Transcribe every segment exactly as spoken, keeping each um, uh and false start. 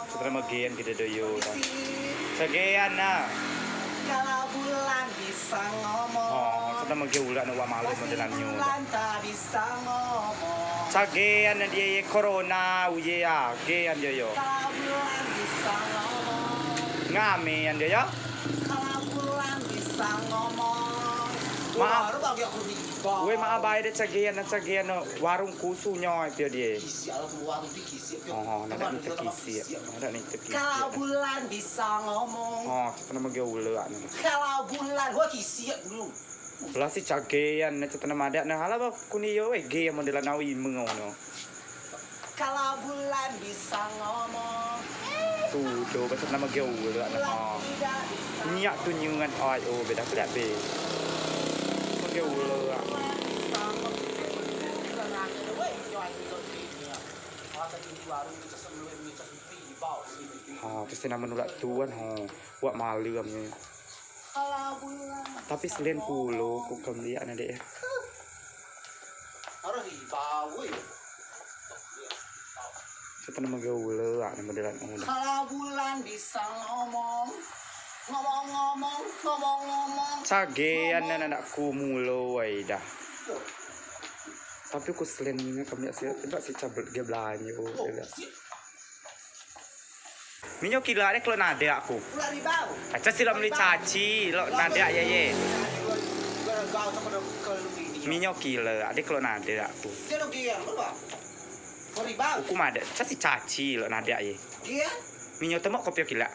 Setelah megean kita do yo dah. Segean nah. Kalau bulan bisa ngomong. Oh, setelah megean uleak nak wak malem modelan nyo dah. Bulan tak bisa ngomong. Segean nah dio ye corona uye ya. Gean dio yo. Kalau bulan bisa ngomong. Ngamean dio yo. Kalau bulan bisa ngomong. Maaf. Baru bagi aku riba. Weh, maaf bae de segean nah segean no. Warung kusu nyo pio die. Kisiak lah warung di kisiak pio. Oh, nak ni tekisiak. Nak ni tekisiak. Kalau bulan bisa ngomong. Oh, kena megean uleak ni. Kalau bulan, wah kisiak dulu. Lah si cagean, nak cetana madeak nah, alah bah kuni yo, eh, ge modelan awei mengau no. Kalau bulan bisa ngomong. Sudo, bah cetana megean uleak nah. Nyak tu nyungan ai o, beda kelak be. Megean uleak. Ha, terus namen uleak tuan, ha. Wak malem ni. Tapi selen pulo ku kemliak ne dek. Harus dibawa. Kita nama gaul lah, nama dalam udah. Kalau bulan bisa ngomong, ngomong-ngomong, ngomong-ngomong. Cagean dan anakku mulo wai dah. Tapi ku selen ni kemliak sih, coba si cabut dia belanja. Minyo kilo ade kelo nadeak ku. Aca si lok meli caci, lok nadeak ye ye. Minyo kilo ade kelo nadeak ku. Uku madeak, aca si caci lok nadeak ye. Minyo temok kopio kilo.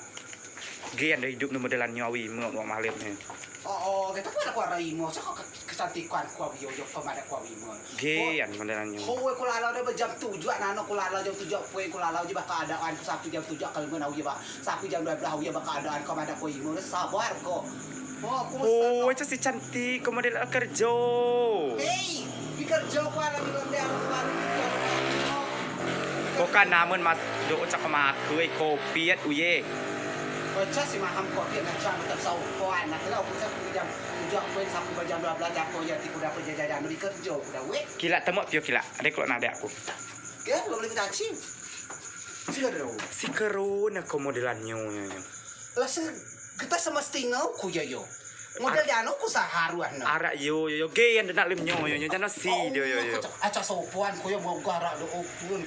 Gen do idup nu modelan nyo awei mok wak malem ni. Oh, oh, kita ku ada kuara imo, cak kecantikan ku awei yo, yo, ko madeak ku awei imo. Gen modelan nyo. Ho, ku lalau de jam tujuak, nano ku lalau jam tujuak, poin ku lalau je bah keadaan ku, sapai jam tujuak kalau menau je bah, sapai jam dua belas awei bah keadaan ko madeak ku imo, sabar ko. Oh, ku mesen. Oh, itu si cantik, ko model kerjo. Hei, di kerjo ku ala di londe aku baru. Ko kan namen mas do cak makei kopiat uye. Baca si maham kopiat nak cak tetap saupan, nak kira aku cak jam Ujuk poin sapai jam dua belas jako ya ti ku dapet jajanan di kerjo ku dah weh. Kilo temok pio kilo. Ade kelo nadeak ku. Ya, lo beli caci. Si kero. Si kero nak ko modelan nyo, nyo, nyo. Lah si kita semestinya ku ya yo. Model jano ku seharus nah. Arak yo, yo, yo. Gen de nak lem nyo, yo, yo. Jano si dio, yo, yo. Aca sopan ku yo boga arak do opun.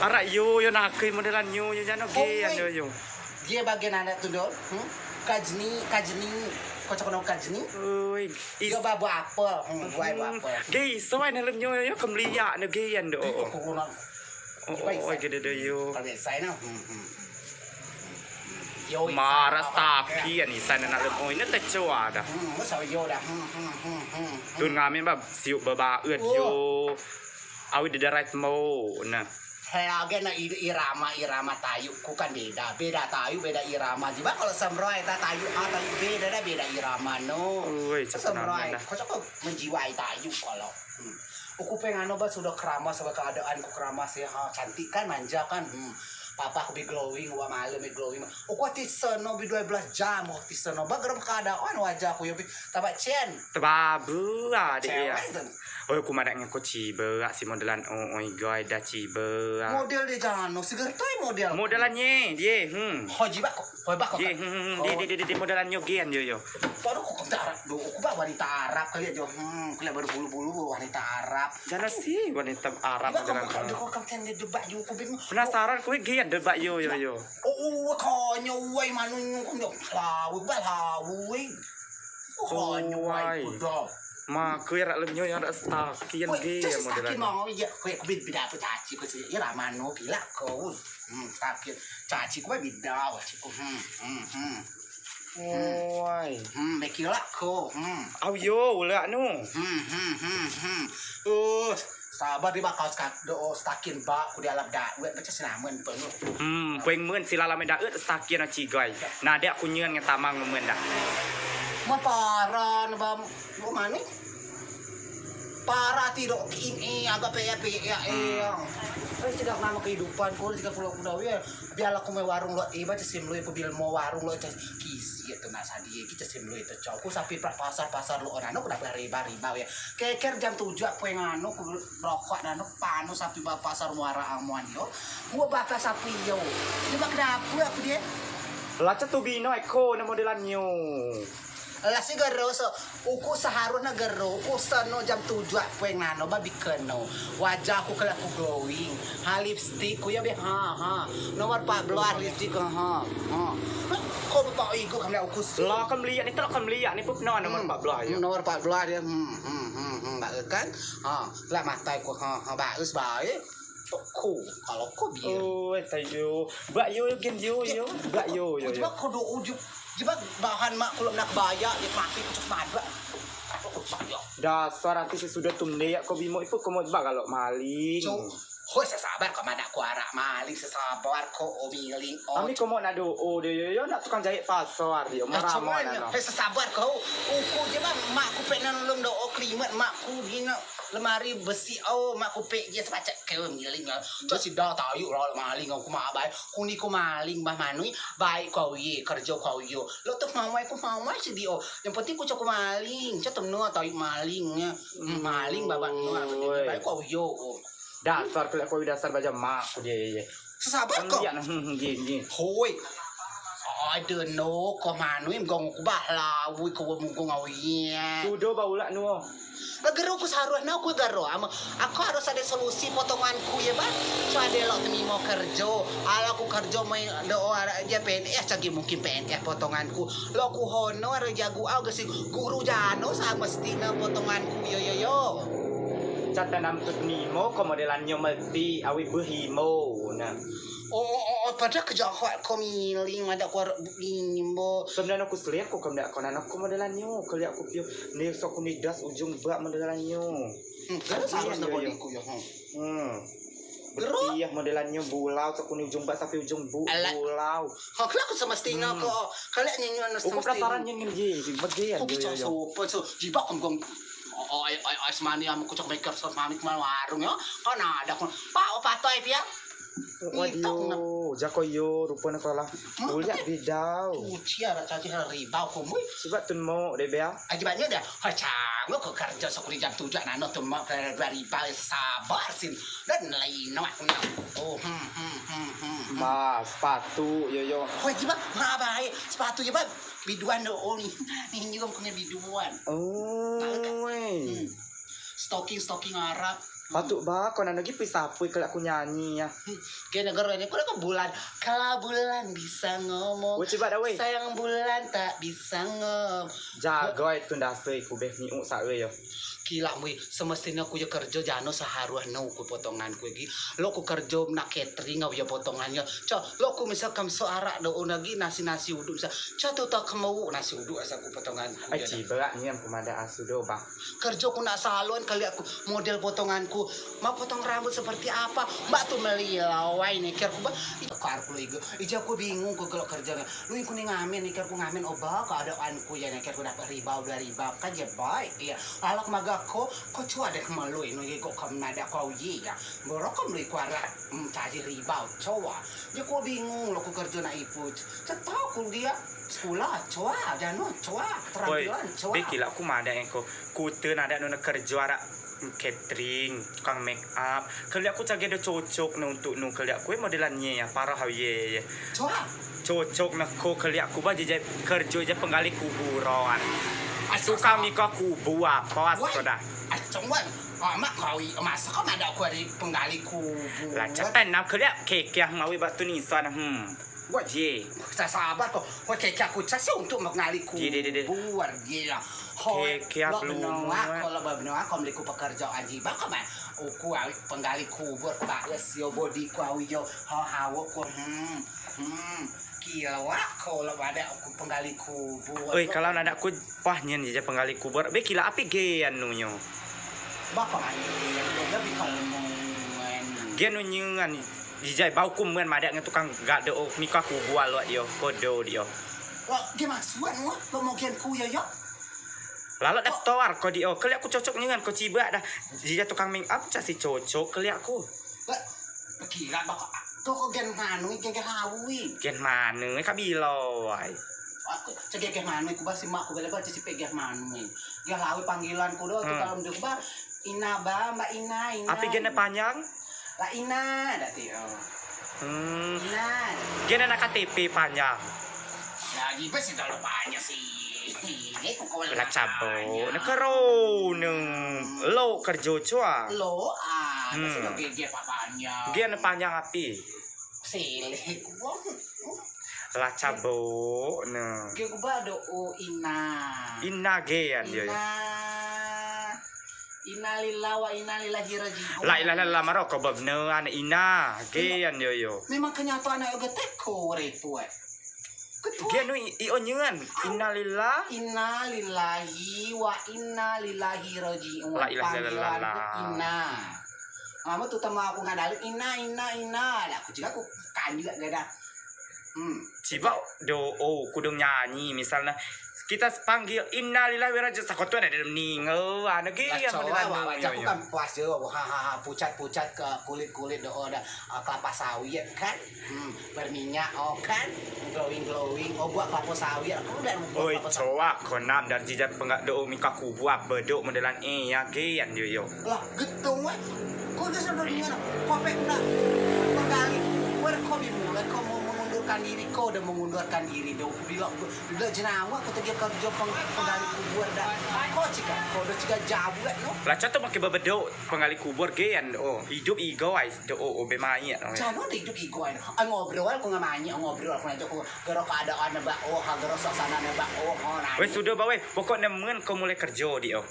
Arak yo, yo nak ke modelan nyo, yo. Jano gen yo, yo. Dia bagian anak tu dol. Hmm? Kajni, kajni. Ko cak no kajni? Oi. Yo ba buah apel. Hmm, buah apel. Gei, sawai ne lem nyo yo kemliak ne gei ando. Di ko corona. Oi, gede de yo. Kalau saya nah. Hmm, hmm. Yo, maras taki ani sana nak lem oi ne tecoa dah. Hmm, masa yo dah. Hmm, hmm, hmm, hmm. Tun ngamen ba siuk ba baet yo. Awi de darai tembo nah. He, agen na irama, irama tayuk ku kan beda. Beda tayuk, beda irama. Jibeak kalau semrai ta tayuk, ha, tayuk beda dah, beda irama no. Ui, semrai. Ko cak menjiwai tayuk kalau. Hmm. Uku pengano ba sudo keramas, ba keadaan ku keramas ya, ha, cantik kan, manja kan. Hmm. Papa ku bi glowing, wak malem bi glowing. Uku tiseno bi dua belas jam, uku tiseno. Ba geram keadaan wajah ku yo bi. Tabak cen. Tebabu ah dek ya. Oi, ku madeak ngen ko cibeak si modelan oi gai dah cibeak. Model de jano si gertai model. Modelan nye die. Hmm. Ho jibeak ko, ho bak ko. Die. Hmm, hmm, hmm. Die, die, die, die modelan nyo gen yo yo. Baru ko kemta Arab do, ko ba wanita Arab kali ajo. Hmm, kali baru bulu-bulu wanita Arab. Jano si wanita Arab modelan. Ko kan de debak yo ko bin. Penasaran ko gen debak yo yo yo. Oh, oh, konyo wai manu nyo ko nyo lawu ba lawu. Konyo wai kudo. Ma, ku ira lem nyo yang dak setakin ge model. Setakin mau iya, ku beda apa caci ku sih. Ira mano pilak ko. Hmm, setakin. Caci ku beda, caci ku. Hmm, hmm, hmm. Oi. Hmm, bekilak ko. Hmm. Au yo, ulak nu. Hmm, hmm, hmm, hmm. Uh, Sabar di bakal do setakin ba ku di alap daet baca senamen penu. Hmm, poing men si lalam daet setakin aci gai. Nadeak ku nyen ngetamang men dah. Ma paran ba lo mani. Parah ti dok ki, eh, agak pea pea, eh. Eh, cegak nama kehidupan ku, cegak pulau pulau ya. Biar aku mai warung lo, eh, baca sim lo, aku bil mau warung lo, cah kisi ya tu nak sadie, kita sim lo itu cau. Ku sapi pra-, pasar-pasar lo, orang, aku dapat riba-riba ya. Keker jam tujuh aku yang anu, ku rokok dan anu, panu sapi ba pasar Muara Amuan yo. Gua bakar sapi yo. Cuma kenapa aku dia? Lah, cetu bino eko ne modelan nyo. Lah si gero so, uku seharusnya gero, uku seno jam tujuh aku yang nano, babi keno. Wajah aku kelak ku glowing. Ha, lipstick ku ya be, ha, ha. Nomor empat belas lipstick, ha, ha. Ko bapak igu kami uku si. Lah, kemliak ni, telok kemliak ni, pup, no, nomor empat belas ya. Hmm, nomor empat belas dia, hmm, hmm, hmm, hmm, bagus kan? Ha, lah matai ku, ha, ha, bagus baik. Ko, kalau ko biar. Oh, eta yo. Bak yo, gen yo, yo. Bak yo, yo, yo. Jibeak ko do ujuk. Jibeak bahan mak kulo nak bayak, dia mati kucuk madak. Ko bayak. Dasar artis sudah tumde ya ko bimo ipu ko mau bak kalau maling. Cuk. Hoi, sesabar ko madak ko arak maling, sesabar ko o miling, o. Ami ko mau nak do o de yo, yo, nak tukang jahit pasar dia, marah mana. Hei, sesabar ko. Uku jibeak mak ku pek nan lum do o kelimet mak ku di nak. Lemari besi, au, mak ku pek je sepacak kau miling, au. Cak si da tayuk lah maling, au, ku mak abai. Ku ni ku maling bah manui, baik kau ye, kerjo kau yo. Lok tu mamai ku mamai si dio. Yang penting ku cak ku maling, cak temno tayuk maling, ya. Hmm, maling babak no, baik kau yo. Dasar kelek kau dasar baja mak ku dia, ye, ye. Sesabar ko. Iya, nah, hmm, hmm, gini, gini. Hoi. Ade no, ko manui mgong ku bah lawi ko mgong au ye. Sudo ba ulak nuo. Gero ku saruh no ku gero. Ama, aku harus ade solusi potongan ku ye ba. Cua ade lok tenimo kerjo. Ala ku kerjo mai do o arak je P N S cagi mungkin P N S potongan ku. Lok ku hono arak jagu au gesi guru jano sa mesti no potongan ku yo yo yo. Cata nam tut nimo ko modelan nyo melti awi behimo na. Oh, oh, oh, oh, pada kejahat ko miling madak ku arak buk limbo. Sebenarnya aku selir ko kemdak ko nano ko modelan nyo keliak ku pio. Ni sok ku ni das ujung bak modelan nyo. Hmm, kalau harus nak bodiku ya, hmm. Hmm. Bertiah modelan nyo bulau sok ku ni ujung bak sampai ujung bu bulau. Ha, keliak ku semestinya ko. Keliak nyenyo na semestinya. Uku penasaran nyen ngen ji, bagian. Kok bisa sopan so jibak kong kong. Oh, oh, oh, oh, semani am kucok meker so semani kemana warung ya. Kau nada kau. Pak, oh, patoi pia. Wadio, jako yo, rupa ne kalah. Uliak bidau. Cuci arak caci ribau kumui. Sebab tun mau deh bea. Aji banyak dah. Ha, canggo ko kerjo sekuri jam tujuh nano tun mau dua ribau sabar sin. Dan lain no aku nak. Oh, hmm, hmm, hmm, hmm, hmm. Mas, sepatu yo yo. Hoi, jibeak, ma baik. Sepatu jibeak. Biduan do, oh, ni. Ni juga punya biduan. Oh, weh. Hmm. Stocking, stocking Arab. Patut ba, ko nano gi pui sapui kelak ku nyanyi ya. Hmm. Ke negara ni, ko nak bulan. Kalau bulan bisa ngomong. Weh, coba dah, weh. Sayang bulan tak bisa ngomong. Jago itu ndasei ku beh ni uk sak yo. Kilak mui, semestinya ku yo kerjo jano seharuh no ku potongan ku gi. Lok ku kerjo nak catering au yo potongan yo. Cak, lok ku misal kam so arak do o nagi nasi-nasi uduk misal. Cak tu tak kemau nasi uduk asal ku potongan ku. Ai, yo ci berak ni am ku madak asu do, bang. Kerjo ku nak salon keliak ku model potongan ku. Mau potong rambut seperti apa? Mbak tu meli lawai neker ku ba. Iko kar ku lo igo. Ija ku bingung ku kalau kerjo. Lu iku ni ngamen neker ku ngamen oba keadaan ku ya neker ku dapat ribau dua ribau kan ya baik ya. Alak maga ko, ko cua deh kemelu ino ye kok kam nadak kau ye ya. Borok kam lu iku arak, mm, caji ribau, cua. Ya ku bingung lo ku kerjo nak ipu. Cetau ku dia sekolah, cua, jano, cua, terampilan, cua. Be kilak ku madak eko. Kute nadak nune kerjo arak catering, tukang make up. Keliak ku cagi do cocok ne untuk nu keliak ku, eh, modelan nye ya, parah au ye, ye. Cocok ne ko keliak ku ba jijai kerjo je penggali kuburan. Tukang mika kubur apa ko dah. Acong wan. Amak kau i, masa kau madak ku ari penggali kubur. Lah, cak tenam keliak kekeh mawi batu nisan, hmm. Wah, je. Sabar ko. Wah, kekeh aku cas untuk penggali kubur. Gila. Kekeh aku benoa ko, lo benoa ko meli ku pekerjaan jibeak ko man. Uku awi penggali kubur ku baes yo bodi ku awi yo. Ha, hawo ku, hmm. Hmm. Kilak ko lo madak uku penggali kubur. Oi, kalau nadak ku pah nyen jijai penggali kubur. Be kilak api ge anu nyo. Bapa mani. Lebih kalau nungan. Ge anu nyengan. Jijai bau ku men madak ngen tukang gak do o mika kubur lo dio. Kodo dio. Lo, ge masuan lo. Lo mau gen ku yo yo. Lalau daftar ko dio, keliak ku cocok nien ko cibeak dah. Jijai tukang make up casi cocok keliak ku. Ba, pekirak bak, ko, ko gen manui, gen, gen lawei. Gen manui, kak bilai. Aku, cak gen, gen manui, ku ba si mak ku bela ba, cak si pe gen manui. Gen lawei panggilan ku do, tu kalau menduk ba, Ina ba, Mbak Ina, Ina. Api gen panjang? La Ina, dah ti, oh. Hmm. Ina. Gen anak K T P panjang. Ya, jibeak si kalau panjang si. Ini ku kawan. La cabo, ne kero ne. Lo kerjo cua. Lo, ah, hmm. Sudah gen, gen panjang. Gen panjang api. Silik, wong. La cabo ne. Gen ku ba do o Ina. Ina gen dio. Ina. Innalillahi wa inna ilaihi raji'un. La ilaha illallah maro ko ba beneak Ina. Gen dio yo. Memang kenyataan ayo getek ko repot. Gen nu i, i o nien. Innalillah. Innalillahi wa inna ilaihi raji'un. La ilaha illallah. Panggilan ku Ina. Mamo tu temu aku ngadalin Ina, Ina, Ina. Dah aku juga aku kanjut gak dah. Hmm. Cibeak do o, ku dong nyanyi misalne. Kita panggil innalillahi wa inna ilaihi raji'un, sako tu ade meninggal, anu gen. Lah, yang coa, model anu, wak, wak, yo, aku yo. Kan puas je, ha, ha, ha, pucat-pucat ke kulit-kulit do o dah, ah, kelapa sawit kan. Hmm, berminyak, oh kan, glowing-glowing, oh buak kelapa sawit, aku udah buak. Oi, kelapa sawit. Coa, ko nam dari jijai pengak do o mika kubua, bedok modelan e, ya gen dio yo. Lah, getong, weh. Ko udah sadar dengan, ko pek udah penggali kubur, ko dimulai, ko mau mengundurkan diri, ko udah mengundurkan diri, do, bila, bila jenama, ko tegi kerjo peng-, penggali kubur dah. Ko cika, ko udah cika jabu, no. Lah, cak tu makin bebedok penggali kubur, gen, oh, idup igo, ai, do, oh, oh, be mayit, oh. Jano de idup igo, ai, no. Ai, ngobrol, ko ngamanyik, ngobrol, ko nanti, ko gero keadaan ne ba, oh, ha, gero suasana ne ba, oh, ha, nah. Weh, sudo ba, weh, pokok nemen ko mulai kerjo di, oh.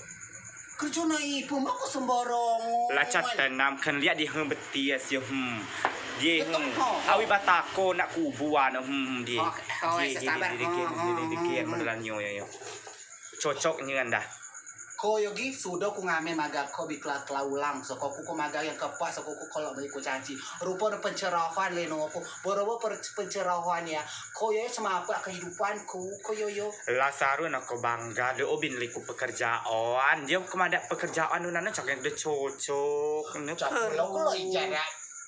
Kerjo na ipo, mak ko sembarang. Lah, cak tenam, kan liak di, hmm, betis, yo, hmm. Di, hmm. Awei batako nak kubua, no, hmm, di. Di, di, di, di, di, di, di, modelan nyo, yo, yo. Cocok nien dah. Ko yo gi, sudo ku ngamen magea ko bi kela-, kelaulang, soko ku ko magea yang kepas, soko ku kalau beli ku caci. Rupo ne pencerahan leno ku, boro-boro per-, pencerahan ya. Ko yo semapa kehidupan ku, ko yo yo. Lah saru ne ko bangga, do o bin liku pekerjaan. Dio kemadak pekerjaan nu nano cak yang de cocok. Cak lo ko lo ijai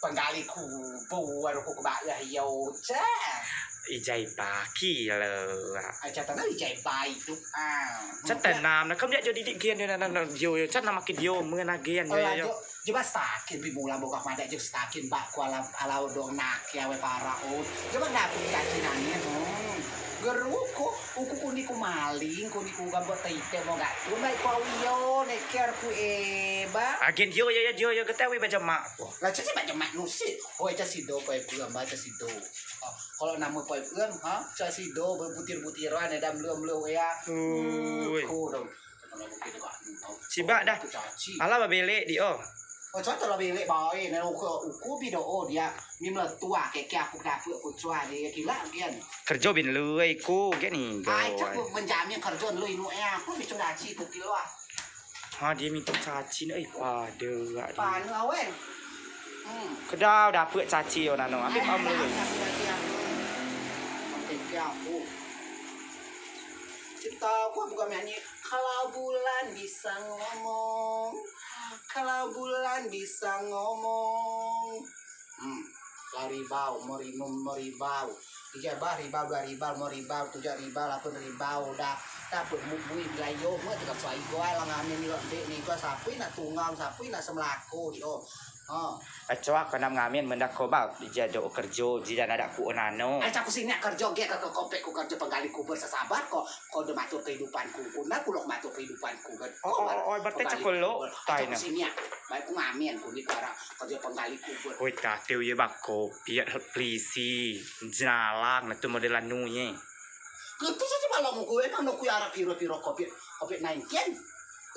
penggali kubur, ku kebalah yo, cak. Ijai baki le. Ai, cak tenam ijai bai tu. Ah. Cak tenam, nah, kemliak jo didik gen, yo, nah, nah, nah, yo, yo, cak nama ke dio, mengen agen, yo, yo, yo. Jo, jo ba setakin, bi mula boga madeak jo setakin, ba ku ala, ala odong nak, ya, we para, oh. Jo ba dapet caci nangin, hmm. Geru ko, uku kuni ku maling, kuni ku gambot tite mo gak tu, baik ku awei yo, neker ku e, ba. Agen dio, yo, yo, dio, yo, getai awei ba jemak ku. Lah, cak si ba jemak nusi. Oi, cak sido, poi pulak, ba, cak sido. Oh, kalau nama poi pulak, ha? Cak sido, berbutir-butiran, ada melu-melu, ya. Ui. Hmm, ko dong. Cibeak dah. Alah, ba belek di, oh. Oh, contoh lah belek bae, nah, uku, uku bi do o dio, mi meletua, keke aku dapet aku cua dio, gila, gen. Kerjo bin lui ku, gen ni, ai, cak gawai. Menjamin kerjo lui nu, eh, aku bi cua caci, ku kilo, ah. Ha, dio minta caci, eh, pade, ah, dio. Panu, awen. Hmm. Kedau dapet caci, oh, nano, ambil, eh, am lui. Caci, caci, aku. Keke aku. Cerita aku bukan nyanyi. Kalau bulan bisa ngomong, kalau bulan bisa ngomong. Hmm, lah ribau, merinum meribau. Tiga bah ribau, dua ribau, lima ribau, tujuh ribau, lapan ribau, dah. Dapet muk mui belayo, muk tengah suai gua, lah ngamen ni, lah, dek ni, gua sapui nak tunggang, sapui nak semelaku, dio. Oh. Coa ko nam ngamen mendak ko ba, jijai do kerjo, jijai nadeak ku o nano. Ai, cak ku siniak kerjo, gen ke, ke kopek ku kerjo penggali kubur sesabar ko, ko de matur kehidupan ku, ku ndak ku lok matur kehidupan ku, kan. Oh, oh, oh, berarti cak ku lok, tai na. Ai, cak ku siniak, baik ku ngamen ku ni para kerjo penggali kubur. Oi, tateu ye ba kopiat pelisi, jenalang, na tu modelan nu ye. Ketu saja malam ku, emang no ku arap piro-piro covid, covid nineteen.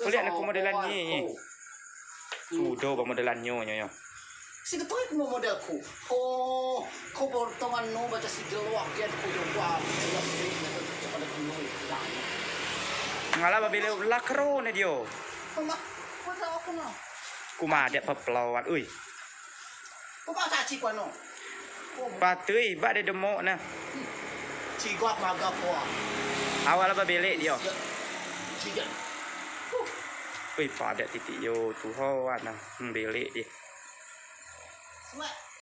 Ko liak ne ko modelan ni. Sudo ba modelan nyo, nyo, nyo. Si ketoi ku model ku. Oh, ko potongan no baca si jeluak gen ku yo ba. Ngalah ba belek lah kero ne dio. Kuma, kuma aku no. Kuma dek pepeloan, ui. Ko ba caci ko ano. Patui, ba de demok ne. Cigak maga ko. Awal ba belek dio. Cigak. Oi, padeak titik yo, tuho, anok belek di.